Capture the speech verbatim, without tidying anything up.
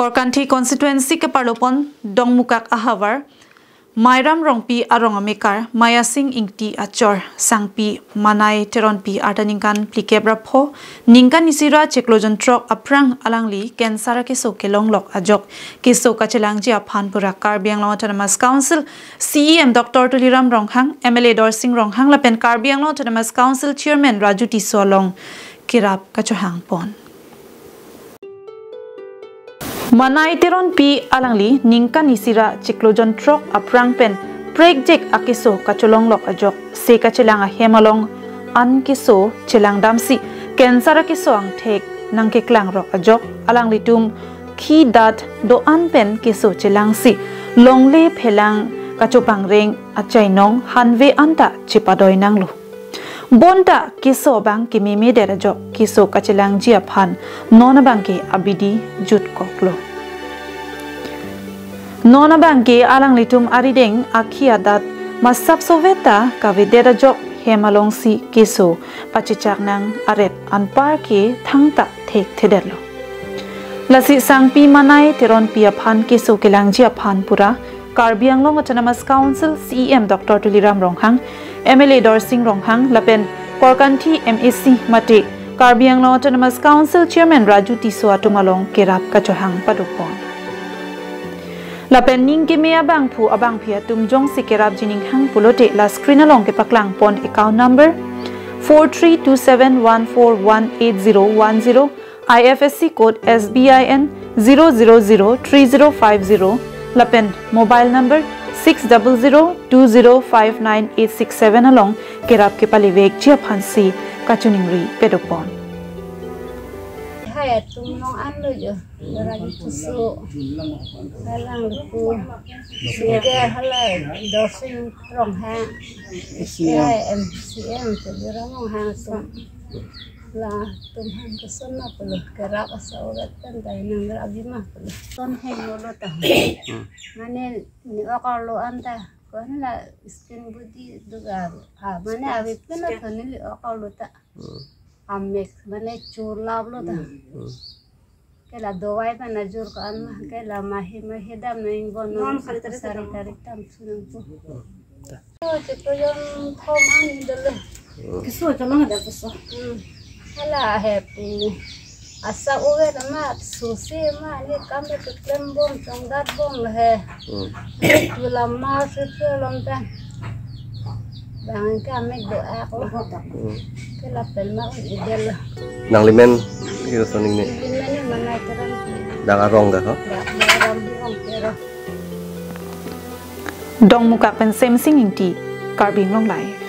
Korkanthi constituency keparlopon Dongmukak ahavar Mairam Rongpi arong amekar Mayasing Ingti achor sangpi Manai Teronpi arta ningkan phlikep ra pho, ningkan isi ra chiklo jonthrok aphrang alangli cancer akeso kelonglok ajok keso kachelangji aphan pura Karbi Anglong Autonomous Council C E M Doctor Tuliram Ronghang, M L A Dorsing Ronghang lapen Karbi Anglong Autonomous Council Chairman Raju Tisso along kerap kachohangpon. Manai Teronpi alangli ningkan isi ra chiklo jonthrok aphrang pen prekjek akeso kacholonglok ajok se kachelang ahem along an keso chelangdamsi cancer akeso angthek nangkeklangrok ajok alanglitum khi dat do-an pen keso chelangsi longle phelang kachopangreng achainong hanve anta chepadoi nanglo. Bonta keso abang kememedet ajok keso kachelangji aphan non abangke abidi jutkoklo. Non abangke alanglitum arideng akhi adat masap soveta kavedet ajok hem alongsi keso pachechak nang aret anparke thangta thekthedetlo. Lasi sangpi Manai Teronpi aphan keso kelangji aphan pura Karbi Anglong Autonomous Council C E M Doctor Tuliram Ronghang, M L A Dorsing Ronghang lapen Korkanthi M A C mate Karbi Anglong Autonomous Council Chairman Raju Tisso atum along kerap kachohang padopon. Lapen ning keme abangphu abangphi atum jongsi kerap jining hang pulote la screen along kepaklangpon account number four three two seven one four one eight zero one zero, I F S C code S B I N zero zero zero three zero five zero lapen mobile number six double zero two zero five nine eight six seven along kerap kepalevekji aphansi kachiningri padopon. Hai atum nong anlo jo, Raju Tisso, halang luku, sike hala Dorsing Ronghang, sike M C M Tuliram Ronghang atum. Latum aphan kosonma pulo, kerap asa orat pen ta nangrap bima pulo. Ton henglo ta. Hmm. Mane ne-ok arlo anta, kona la skin body duga, ah, mane ave pen ta ne-ok arlo ta. Hmm. Amek, mane churlaplo ta. Hmm. Ke la dawai pen ajor ko-an ma, ke la mahi mahi dam nang ingbon non, sari tarik tam sunang po. Hmm. Oh, chiklo jonthom an dolo. Keso cholongdet keso. Hmm. Hala he pu. Asa ovet ma susi ma ne kam le keklem bom chongdat bom he. Hmm. Tulam ma susi lom pen. Bang ke amek do-ak lo. Hmm. Ke la pen ma un-edetlo. Nanglimen iro soning ne. Limen ne Manai Teronpi. Dak arong dak ho? Dak arong dak arong kero. Dongmukak pen Semsing Ingti, Karbi Anglong Live.